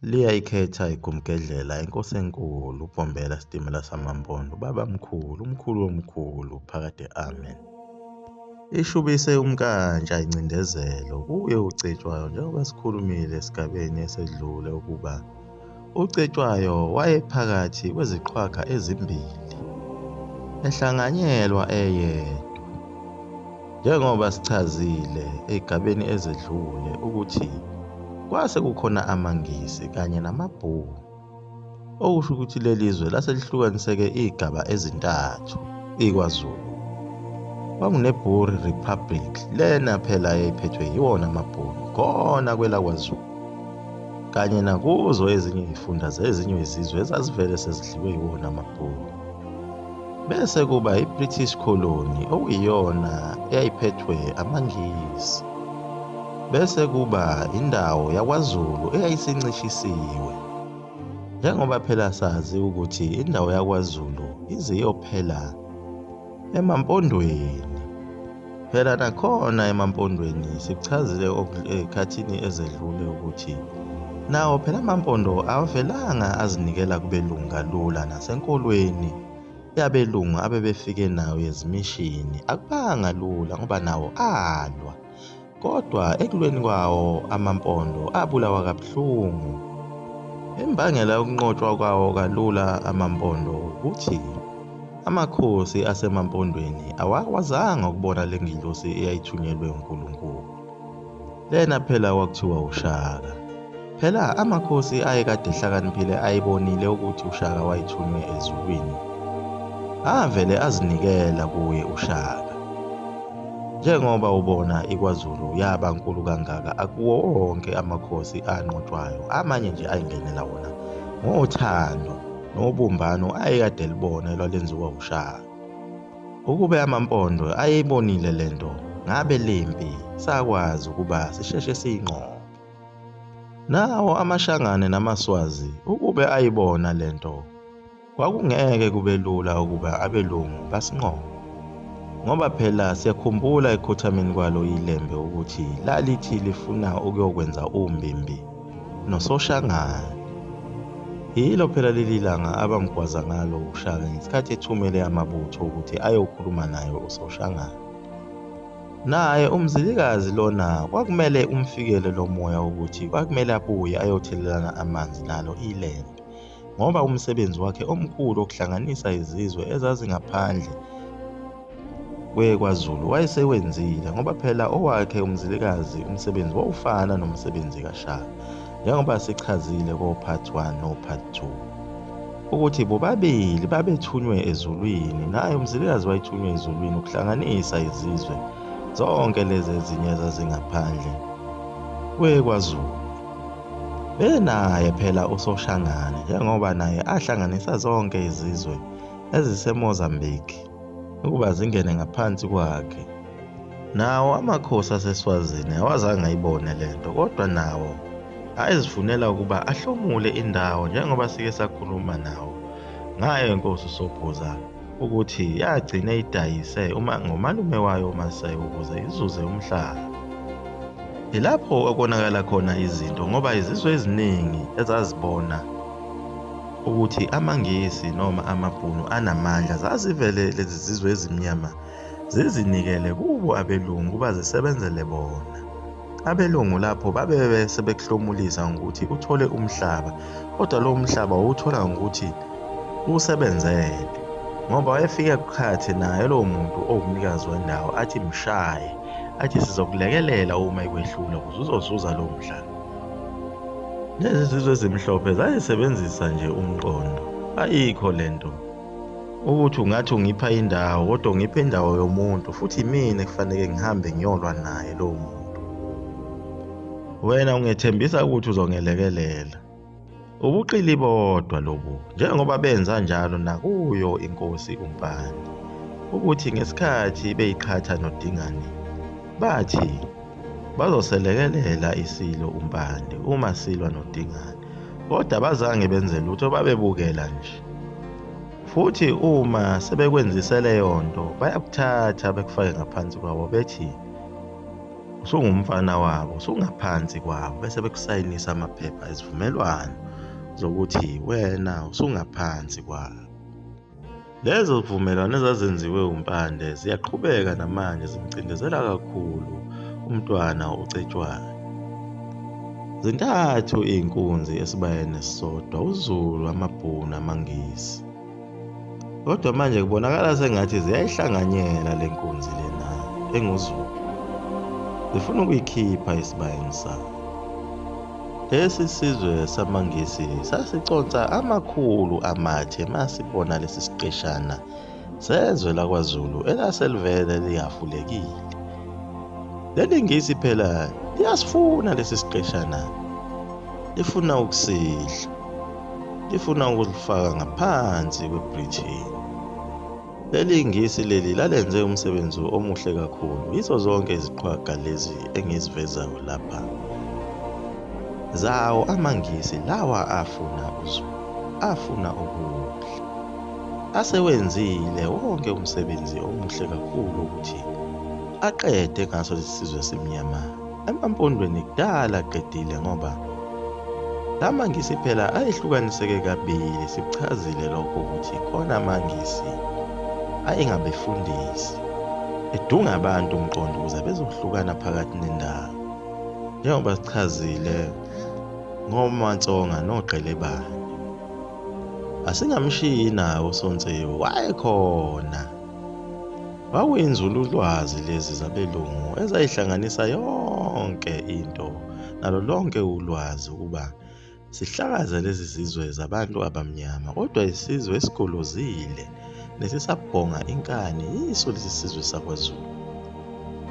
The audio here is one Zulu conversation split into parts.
Liyayikhetha igumgedlela inkosi enkulu uBhombela Sitimela samaMpondo babamkhulu umkhulu womkhulu phakade amen. Ishubise umnkantsha incindezelo kuye uCetshwayo njengoba sikhulumile esigabeni esedlule ukuba uCetshwayo wayephakathi kweziqhwaga ezimbili ehlanganyelwa eyedwa. Njengoba sichazile ey'gabeni ezedlule ukuthi kwase kukhona amaNgisi kanye namaBhunu, okusho ukuthi leli zwe lase lihlukaniseke iy'gaba ezintathu, iKwaZulu. KwakuneBoer Republic, lena phela yayiphethwe yiwona amaBhunu khona kwelakwaZulu, kanye nakuzo ezinye izifunda zezinye izizwe ezazivele sezidliwe yiwona amaBhunu. Bese kuba i-British Colony okuyiyona eyayiphethwe amaNgisi. Bese kuba indawo yakwaZulu eyayisincishisiwe. Njengoba phela sazi ukuthi indawo yakwaZulu ize iyophela emaMpondweni. Phela nakhona emaMpondweni sikuchazile ezikhathini ezedlule ukuthi nawo phela amaMpondo awavelanga azinikela kubelungu kalula nasenkolweni yabelungu abebefike nayo yezimishini akubanga lula ngoba nawo alwa. Kodwa ekulweni kwawo amaMpondo abulawa kabuhlungu. Imbangela yokunqotshwa kwawo kalula amaMpondo ukuthi amakhosi asemaMpondweni awakwazanga ukubona le ngilosi eyayithunyelwe uNkulunkulu. Lena phela kwakuthiwa uShaka. Phela amakhosi ayekade ehlakaniphile ayebonile ukuthi uShaka wayethunywe ezulwini. Avele azinikela kuye uShaka. Njengoba ubona iKwaZulu yaba nkulu kangaka akuwo wonke amakhosi anqotshwayo, amanye nje ayingenela wona ngothando nobumbano ayekade elibona elwalenziwa uShaka. Ukube amaMpondo ayeyibonile le nto ngabe lempi sakwazi ukuba sisheshe siyinqobe. Nawo amaShangane namaSwazi ukube ayibona le nto Kwakungeke kube lula ukuba abelungu basinqobe ngoba phela siyakhumbula ekukhothameni kwalo iLembe ukuthi lalithi lifuna ukuyokwenza umbimbi noSoshangane. Yilo phela leli langa abamgwaza ngalo uShaka ngesikhathi ethumele amabutho ukuthi ayokhuluma naye uSoshangane. Naye uMzilikazi lona kwakumele umfikele lo moya ukuthi kwakumele abuye ayothelelana amanzi nalo iLembe. Ngoba umsebenzi wakhe omkhulu wokuhlanganisa izizwe ezazingaphandle kweKwaZulu wayesewenzile ngoba phela owakhe uMzilikazi umsebenzi wawufana nomsebenzi kaShaka njengoba sichazile ko-part 1 no-part 2 ukuthi bobabili babethunywe ezulwini naye uMzilikazi wayethunywe ezulwini ukuhlanganisa izizwe zonke lezi ezinye ezazingaphandle kweKwaZulu. Benaye phela uSoshangane njengoba naye ahlanganisa zonke izizwe eziseMozambique ukuba zingene ngaphansi kwakhe. Nawo amakhosi aseSwazini awazange ayibone le nto kodwa nawo ayezifunela ukuba ahlomule indawo njengoba sike sakhuluma nawo ngayo inkosi uSobhuza ukuthi yagcina idayise uma ngomalume wayo uMaseko ukuze izuze umhlaba. Yilapho okonakala khona izinto ngoba izizwe eziningi ezazibona ukuthi amaNgisi noma amaBhunu anamandla zazivele lezi zizwe ezimnyama zizinikele kubo abelungu ukuba zisebenzele bona. Abelungu lapho babebe sebekuhlomulisa ngokuthi uthole umhlaba kodwa lowo mhlaba wawuthola ngokuthi uwusebenzele ngoba wayefike kuqhathe naye lowo muntu owumnikazi wendawo athi mshaye athi sizokulekelela uma ikwehlula ukuze uzozuza lowo mhlaba. Lezi zizwe ezimhlophe zayisebenzisa nje umqondo. Ayikho lento ukuthi ungathi ungipha indawo kodwa ungipha indawo yomuntu futhi imina ekufanele ngihambe ngiyolwa naye lowo muntu. Wena ungethembisa ukuthi uzongelekelela. Ubuqili bodwa lobu njengoba benza njalo nakuyo inkosi uMpande ukuthi ngesikhathi beyiqhatha noDingane bathi bazoselekelela isilo uMpande uma silwa noDingane kodwa abazange benze lutho babebukela nje. Futhi uma sebekwenzise leyo nto bayakuthatha bekufake ngaphansi kwabo bethi. Usungumfana wabo, usungaphansi kwabo, bese bekusayinisa amaphepha ezivumelwano zokuthi wena usungaphansi kwabo. Lezo zivumelwano ezazenziwe uMpande ziyaqhubeka namanje zimcindezela kakhulu uMntwana uCetshwayo. Zintathu iy'nkunzi esibayeni esisodwa, uZulu, amaBhunu, amaNgisi. Kodwa manje kubonakala sengathi ziyayihlanganyela le nkunzi lena enguZulu. Zifuna ukuyikhipha esibayeni sayo. Lesi sizwe samaNgisi sasiconsa amakhulu amathe masibona lesi siqeshana sezwe lakwaZulu elaselivele lihafulekile. Leli Ngisi phela liyasifuna lesi siqeshana, lifuna ukusidla, lifuna ukulifaka ngaphansi kweBritain. Leli Ngisi leli lalenze umsebenzi omuhle kakhulu yizo zonke iziqhwaga lezi engizivezayo lapha. Zawo amaNgisi lawa afuna uZulu, afuna ukudla. Asewenzile wonke umsebenzi omuhle kakhulu ukuthi aqede ngaso lesi sizwe esimnyama. EmaMpondweni kudala aqedile ngoba la maNgisi phela ayehlukaniseke kabili, sikuchazile lokho ukuthi khona amaNgisi ayengabefundisi edunga abantu umqondo ukuze bezohlukana phakathi nendawo, njengoba sichazile ngoMatsonga noGqelebane. Asingamshiyi naye uSontseu wayekhona. Kwakuyinzululwazi lezi zabelungu ezayihlanganisa yonke into nalo lonke ulwazi ukuba sihlakaze lezi zizwe zabantu abamnyama, kodwa isizwe esigolozile nesisabhonga inkani yiso lesi sizwe sakwaZulu.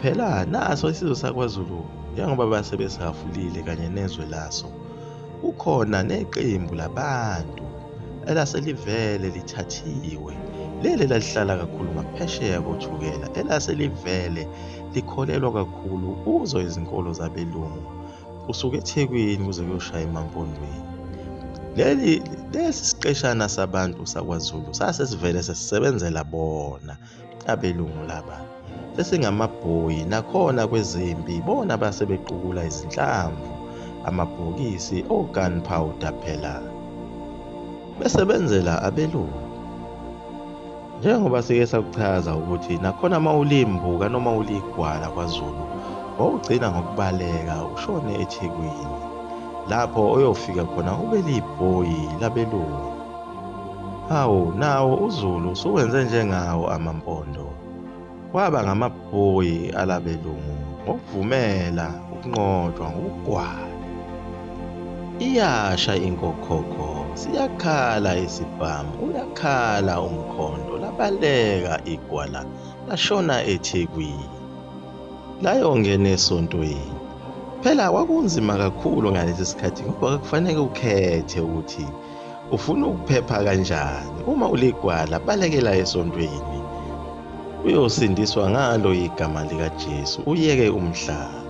Phela naso isizwe sakwaZulu njengoba base besihafulile kanye nezwe laso, kukhona neqembu labantu elaselivele lithathiwe, leli elalihlala kakhulu ngaphesheya koThukela, elaselivele likholelwa kakhulu kuzo izinkolo zabelungu kusuka eThekwini kuze kuyoshaya eMampondweni. Leli lesi siqeshana sabantu sakwaZulu sase sivele sesisebenzela bona abelungu laba. Sesingamabhoyi nakhona kwezempi bona base bequkula izinhlamvu, amabhokisi o-gunpowder phela. Besebenzela abelungu. Njengoba sike sakuchaza ukuthi nakhona uma ulimbuka noma uligwala kwaZulu wawugcina ngokubaleka ushone eThekwini lapho oyofika khona ube libhoyi labelungu. Hawu nawo uZulu usuwenze njengawo amaMpondo waba ngamabhoyi alabelungu ngokuvumela ukunqotshwa ngokugwala. Iyasha inkokhokho, siyakhala isibhamu, uyakhala umkhonto, labaleka igwala lashona eThekwini. Layongena esontweni. Phela kwakunzima kakhulu ngalesi sikhathi ngoba kwakufanele ukhethe ukuthi ufuna ukuphepha kanjani. Uma uligwala, balekela esontweni. Uyosindiswa ngalo igama likaJesu, uyeke umhlaba.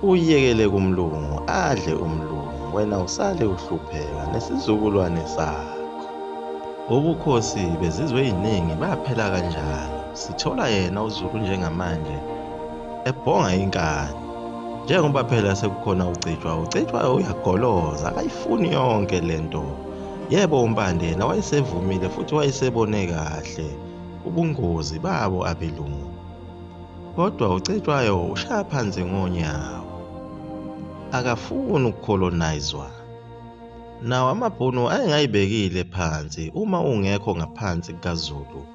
Uyekele kumlungu, adle umlungu, wena usale uhlupheka nesizukulwane sakho. Ubukhosi bezizwe eziningi baphela kanjalo. Sithola yena uZulu njengamanje ebhonga inkani. Njengoba phela sekukhona uCetshwayo, uCetshwayo uyagoloza, akayifuni yonke le nto. Yebo uMpande yena wayesevumile futhi wayesebone kahle ubungozi babo abelungu. Kodwa uCetshwayo ushaya phansi ngonyawo. Akafuni ukukholonayizwa. Nawo amaBhunu ayengayibekile phansi uma ungekho ngaphansi kukaZulu.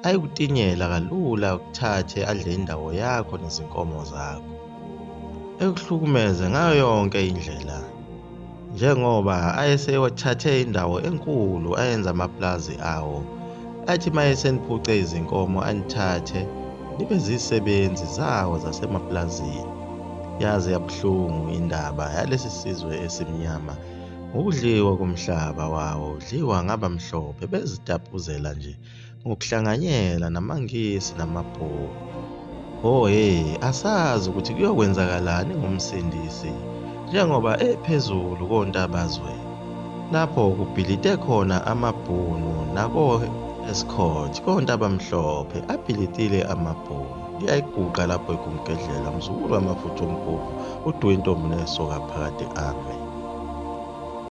Ayekutinyela kalula akuthathe adle indawo yakho nezinkomo zakho. Ekuhlukumeze ngayo yonke indlela. Njengoba ayesewathathe indawo enkulu ayenza amapulazi awo, athi uma eseniphuce izinkomo anithathe nibe zisebenzi zawo zasemapulazini. Yaze yabuhlungu indaba yalesi sizwe esimnyama ngokudliwa komhlaba wawo udliwa ngabamhlophe bezitapuzela nje ngokuhlanganyela namaNgisi namaBhunu. Oh hey, asazi ukuthi kuyokwenzakalani ngoMsindisi njengoba ephezulu kontabazwe lapho kubhilite khona amaBhunu nako-Escort kontabamhlophe abhilitile amaBhunu. Ngiyayiguqa lapho igumgedlela mzukulu wamafutha omkhovu uduwe intombi nesoka phakade. Amen.